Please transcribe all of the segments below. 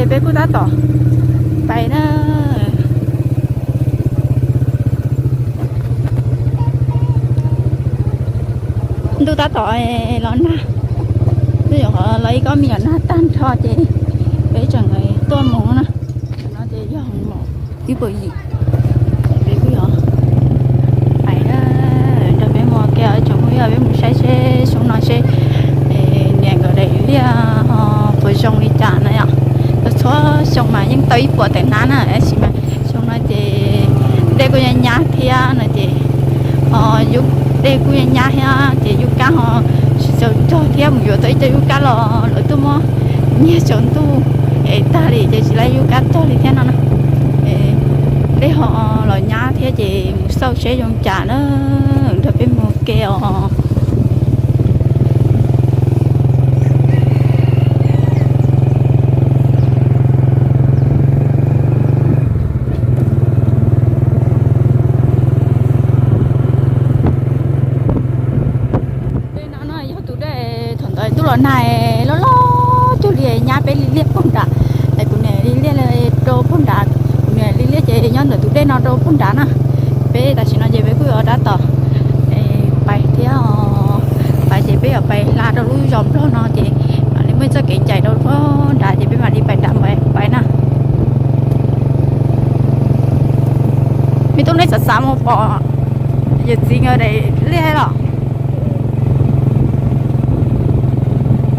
Peb kuj tab tom pais na. Ntuj tab tom los nag, ntuj yuav los ib kob me nyuam nag tag nrho ces peb tseem tuaj mus na. No ces yog ib puas yim, peb kuj yuav pais na. Nrog peb mus ke tsoom phooj ywg, peb mus saib seb xyoo no seb niam nkawd daim liaj puas zoo li cas na yom. Txhua xyoo mas yeej tau ib puas tawm hnab na, tab sis mas xyoo no ces dej kuj nyab nyab thiab no ces, yus dej kuj nyab nyab thiab ces yub kab ho tsis txaus cog thiab, mus yuav tau ib co yub kab los lawv tuaj muab nyiag tsaus ntuj es tag li ces tsis tau yub kab cog li thiab no na. Dej ho los nyab thiab ces mus xauj seb zoo cas na, nrog peb mus ke os. Dej no no yog tus dej thaum ntawd ntuj los nag loj loj cuag li nyab peb li liaj puag nrad. Es kuv niam li liaj rau puag nrad, kuv niam li liaj ces nyob ntawm tus dej no rau puag nrad na. Peb tam sim no ces peb kuj yuav rov tom pais thiab os. Pais ces peb yuav pais hla rau lub zos Nplog no ces mam li muaj txoj kev ncaim rau puag nrad ces peb mam li pais nram pais na. Me tub, neb xav xav mus pom yawm txiv nkawd daim liaj los?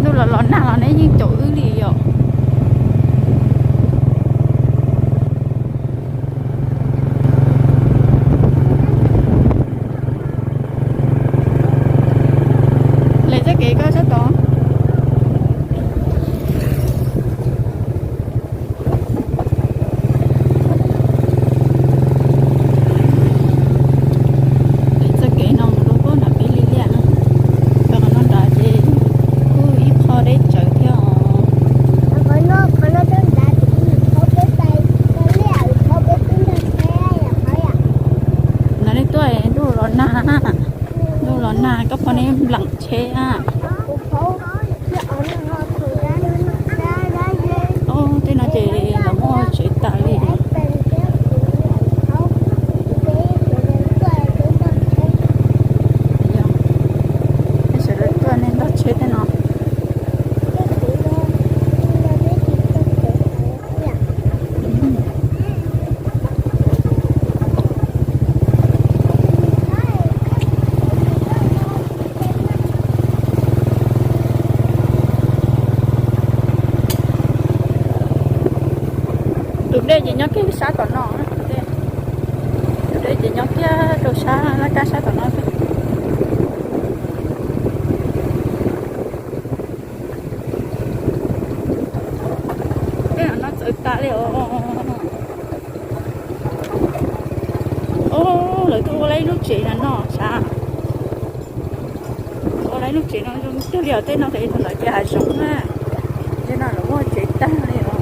Ntuj los los nag los neb yeej caum wb li yom. Lawv txoj kev koj sab tod. Txoj kev no mus rau puag nram peb li liaj na. Cov qhov no nrad ces kuj ib qho deb tsawv thiab os. Nrad nej tuaj ntuj los nag, ntuj los nag koj pom neb npleem tsheb na. Tej no ces lawv muab tsev tas li. Sawv daws tuaj nej ntog tsheb tej no. Tus dej ces nyob kiag sab tom no, tus dej ces nyob kiag rau sab laj kab sab tom no. Tej no txawv tas li os. Os, lawv twb ua lawv ib lub tsev no no sav. Ua lawv ib lub tsev no zoo tiag li os, tej no ces lawv cia hav zoov na. Tej no lawv ua tsev tag li os.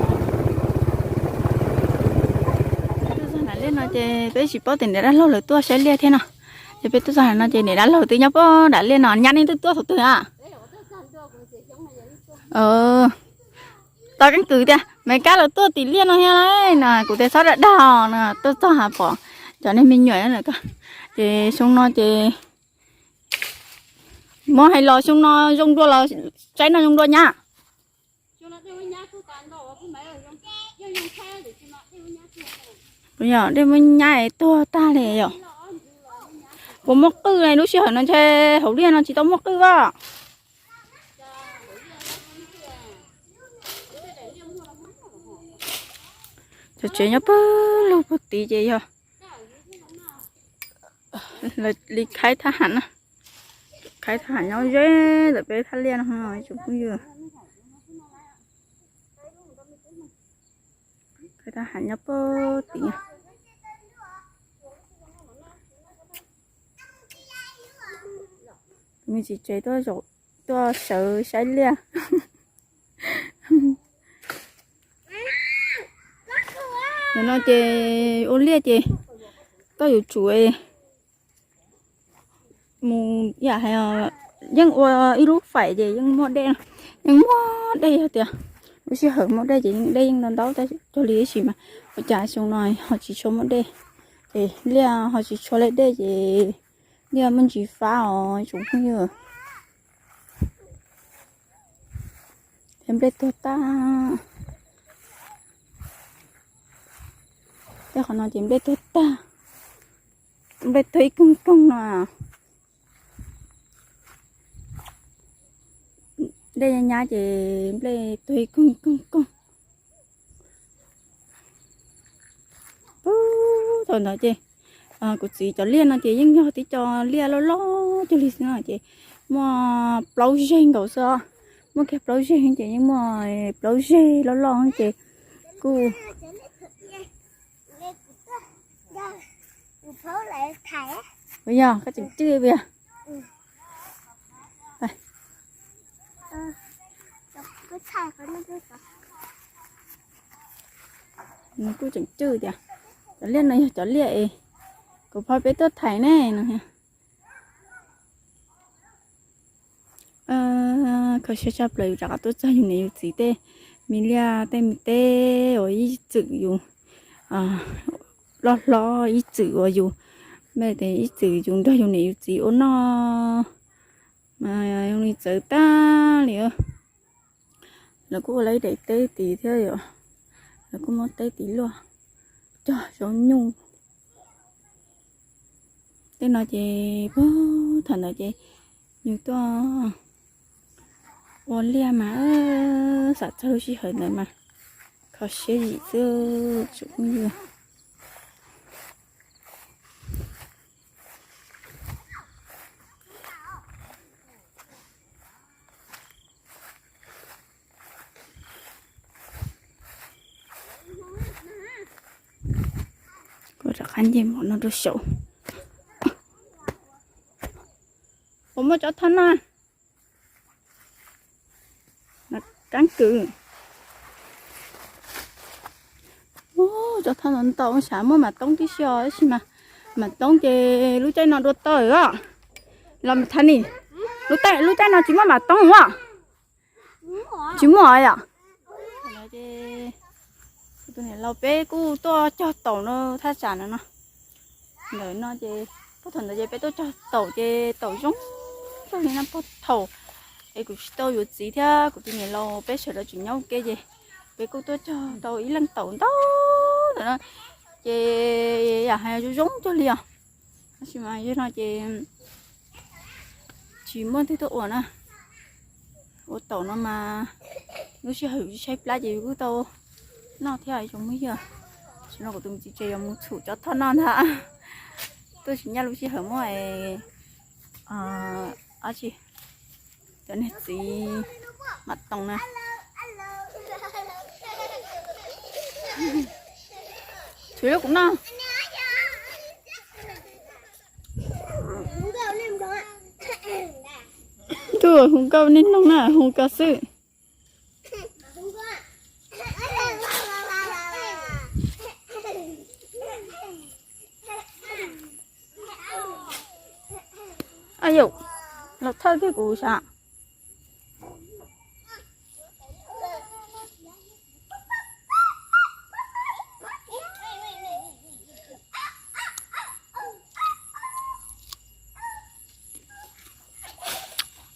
Tuaj txog nram liaj no ces peb tsis paub tias niam dab laug lawv tuaj saib liaj thiab no. Ces peb tuaj txog nram no ces niam dab laug twb nyob puag nram liaj no, nyab nej twb tuaj thaum twg a? Tau keeb kwm tias Meskas lawv tuaj tim liaj no thiab lauj no, kuv tias txhob dag dag no, tuaj txog ha pom cov niag me nyuam na. Ces xyoo no ces muab hais los xyoo no zoo dua los tsaib no zoo dua nyab. Yog dej muab nyab es tuag tag li yom. Puas muaj qwj li lub sij hawm no ntshe hauv liaj no tsis tau muaj qwj as. Cov tsev nyob pawg lug puag tid ces yog li khaib thab ham na. Khaib thab ham nyob ze ntawm peb thaj liaj no tsoom phooj ywg. Khaib thab ham nyob puag tid. Me txiv tsev tuaj sawv saib liaj. Nim no ces ua liaj ces koj yuav tsum mus, yeej ua ib lub faim ces yeej muaj dej, yeej muaj dej yog tias Lub sij hawm muaj dej ces yeej dej yeej ntau ntau cog li tab sis mas ua cas xyoo no ho tsis tshua muaj dej, ces liaj ho tsis tshua li dej ces liaj muaj ntsis fab os tsoom phooj ywg. Thiab nplej tuag tag. Tej qhov no ces nplej tuag tag. Nplej tuag ib koog koog no. Dej nyab nyab ces nplej tuag ib koog koog koog. Puag thaum ntawd ces kuv txiv cov liaj no ces yeej yog tib co liaj loj loj cuag li xwb no ces muaj plaub zeg nkaus xwb. Muaj kiag plaub zeg ces yeej muaj plaub zeg loj loj ces kuj Yog koj tseem cwj puas yog? Nws kuj tseem cwj tias cov liaj no yog cov liaj es kuv phob peb tuaj thaiv ne no. Kho siab tshaj plaws yus rov qab tuaj txog yus niam yus txiv tej me liaj tej me teb uas ib txwm yus loj hlob ib txwm uas yus, ib txwm yus nrog yus niam yus txiv ua noj mas zoo li txawv tag li. Lawv kuj ua lawv ib daim teb tid thiab yom, lawv kuj muab teb tid luaj cog zaub nyuj. Tej no ces puag thaum ntawd ces yus tuaj ua liaj mas xam txog lub sij hawm ntawd mas kho siab zim xwb tsoom phooj ywg. Kuv rov qab nce mov no rau saud. Puas muaj tsob thoj no? Kaab kwm. Tsob thoj no ntau xyav muaj mam toob tib si os tab sis mas mam toob ces lub caij no dua tawm os. Los thaj ni, lub caij no tsis muaj mam toob os. Tsis muaj yom. Tus niam laus peb kuj tuaj cog taum no thaj tsam no no. Ntawm no ces puag thaum ntawd ces peb tuaj cog taum ces taum zoo zoo li no puag thaum es kuv tsis tau yuav txiv thiab kuv tus niam laus peb sawv daws tseem nyob ua ke ces peb kuj tuaj cog tau ib leej taum ntau ntawm no ces yam hais zoo zoo cuag li os. Tab sis mas yog no ces tsis muaj twg tuaj ua na. Ua taum no mas lub sij hawm yus tsis tshaib plab ces yus kuj tau noj thiab zoo muaj yog. Tam sim no kuv tus me txiv tsev yuav mus txhum cov thoj noj ntag. Tuaj tsis nyob lub sij hawm muaj dab tsi, cov niag txiv mam toos na. Tsuav kuv noj. Tus hu nkauj nej mloog na, hu koj xwb. Au yau, los thawj kiag kuv sav.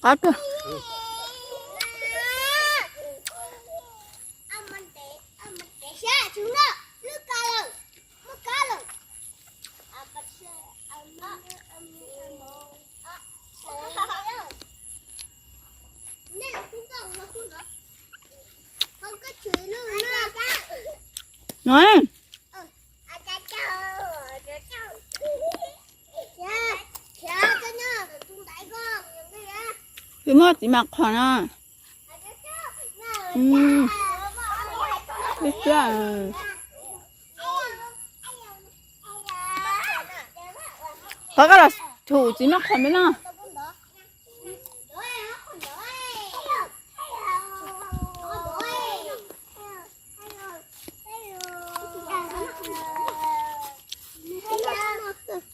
Qab kawg. Nói. Tsis muaj txiv maj qhuas no. Qhov koj los tshum txiv maj qhuas me no.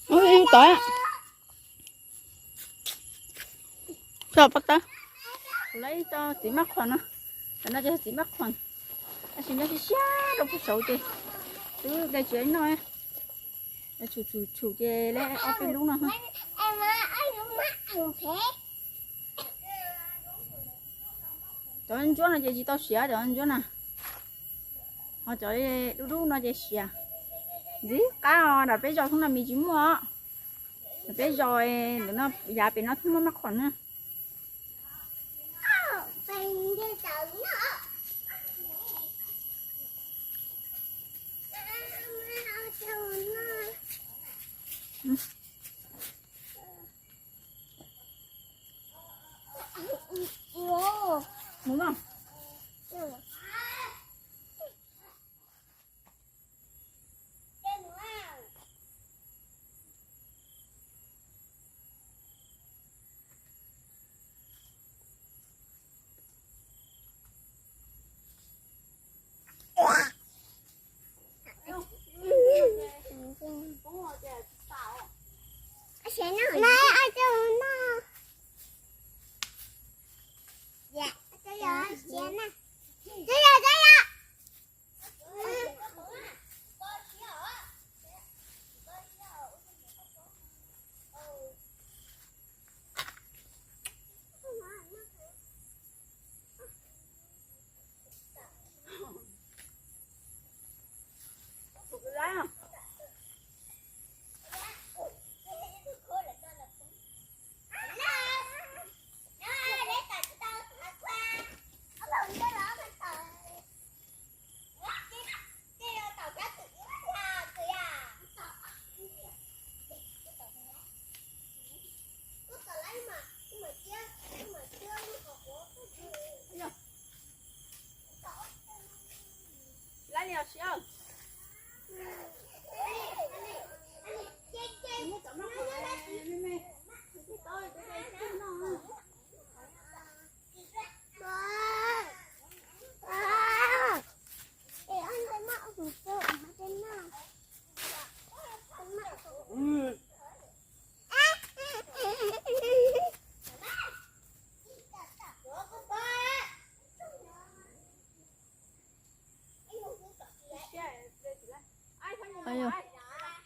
Ub, ib tod. Tso pov tawb. Kuv lawv ib co txiv maj qhuas no. Cov no ces txiv maj qhuas. Tab sis nyob siab siab rau pem saud ces twb de tsis noj. Tshum tshum tshum ces lawv ob peb lub no. Cov ntsuab no ces tsis tau siav cov ntsuab na. Ho cov dub dub no ces siav. Ntxim qab os, nram peb zos hnub no mis tsis muaj os. Nram peb zos ntawm no yav pem no thiaj muaj maj qhom na.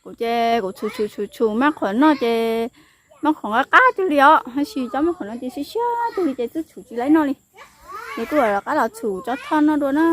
Kuv ces kuv tshum tshum tshum tshum maj qhuam noj ces maj qhuam qab qab cuag li os, tab sis cov maj qhuam no ces siab siab cuag li ces twb tshum tsis laib noj li. Ces kuj rov qab los tshum tsob thoj noj dua na.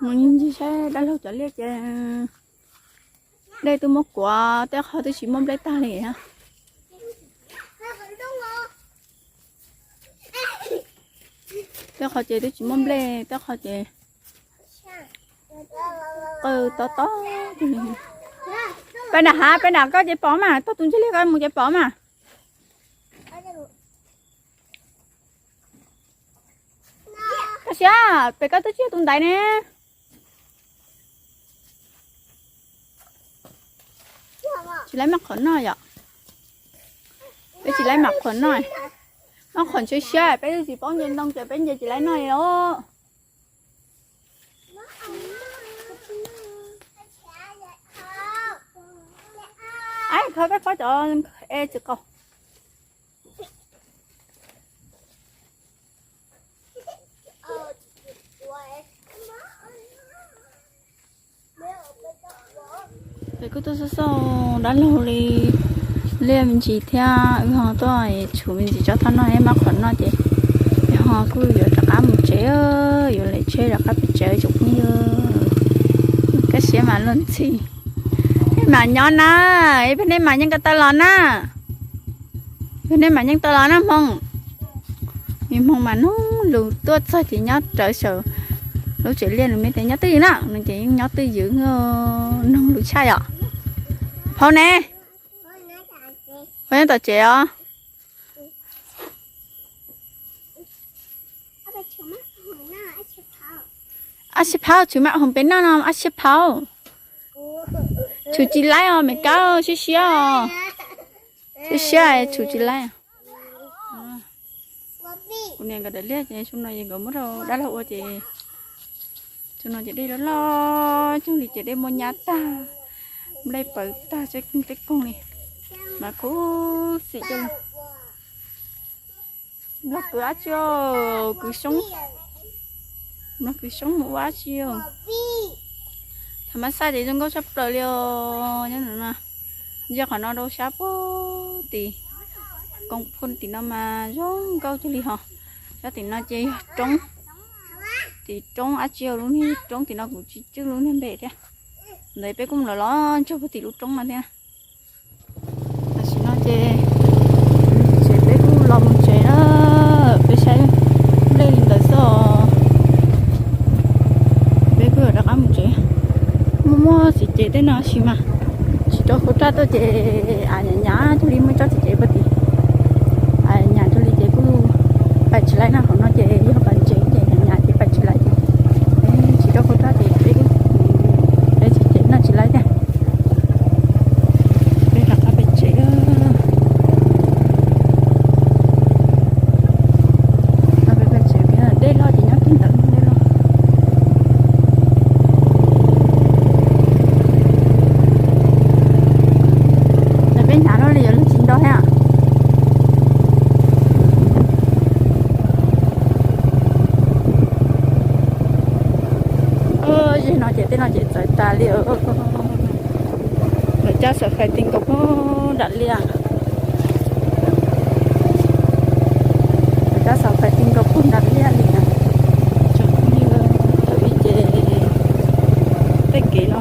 Mus ncig saib dab laug cov liaj ces dej twb muab kuav, tej qhov twb tsis muaj nplej tag li. Tej qhov ces twb tsis muaj nplej, tej qhov ces qw tob tob li. Peb nram hav, peb nram koj ces pom mas, tau tus ntsej liaj koj mus ces pom mas. Koj siab, pem koj twb tsis yog tus ntaiv ne. Tsis laib maj qhov noj yom. Peb tsis laib maj qhov noj. Maj qhov ntshe siab, peb twb tsis paub nce ntoo ces peb nce tsis laib noj li os. Ai, khaws peb pob cov e tsis qaug. Ces kuj tuaj xauj xauj dab laug li, liaj me ntsis thiab wb ho tuaj tshum me ntsis tsob thoj noj thiab maj qhov noj ces ho kuj yuav rov qab mus tsev, yuav lem tsheb rov qab pem tsev tsoom phooj ywg. Kaj siab mas luag ntxhi. Nej mas nyob na, peb nej mas yeej ko taw los na. Peb nej mas yeej tau los na Hmoo. Me Hmoo mas noog lus tuaj txog ces nyob rawv saum lub tsev liaj, nws me tes nyob twj ywm na, nws ces yeej nyob twj ywm, noog lus tshaj yom. Phauj ne, phauj nyob tom tsev os. Ab tsi phauj, tshwm maj hoom pem noj no ab tsi phauj. Tshwm tsis laib os me kab, siab siab os. Siab siab tshwm tsis laib. Kuv niam nkawd daim liaj ces xyoo no es nkawd muab rau dab laug ua ces xyoo no ces dej loj loj cuag li ces dej muaj nyab tag, nplej pawv tag tej koog li, mas khuv xim coj li. Nplog kwv dab tsi, kwv xyoob, nplog kwv xyoob mus ua dab tsi. Thaum mas xaj ces zoo nkauj tshaj plaws li os. Nyob no, ntsia qhov no rau sab puag tim koom phu tim no mas zoo nkauj cuag li hos. Sab tim no ces yog roob, tim roob dab tsi, lub niag roob tim no kuv tsis tswj lub niag npe thiab. Ntawd peb kuj mus los los ntsoog puag tim lub roob no thiab. Tam sim no ces, ces peb kuj los mus tsev na, peb saib nplej li ntawd xwb os. Peb kuj yuav rov qab mus tsev. Muaj muaj txiv cev tej no sis mas tsis rau khau raj tuaj ces a nyam nyam cuag li muaj tsob txiv cev puag tim, a nyam cuag li ces kuj pais tsis laib na, hauv no ces yog pais tsev ces nyam nyam ces pais tsis laib ces, tsis rau khau raj ces peb, peb tsis cev noj tsis laib thiab. Peb rov qab pem tsev. Peb pem tsev, dej loj ces nyob kiag ntawd dej loj. Ces peb hnyav luaj li yuav luag tsis nto thiab. Zim no ces tej no ces txawv tas li. Lawv cab xav fais ti nkaus puag nram liaj. Lawv cab xav fais ti nkaus puag nram liaj li na. Tsoom phooj ywg, thaum ub ces tej kev no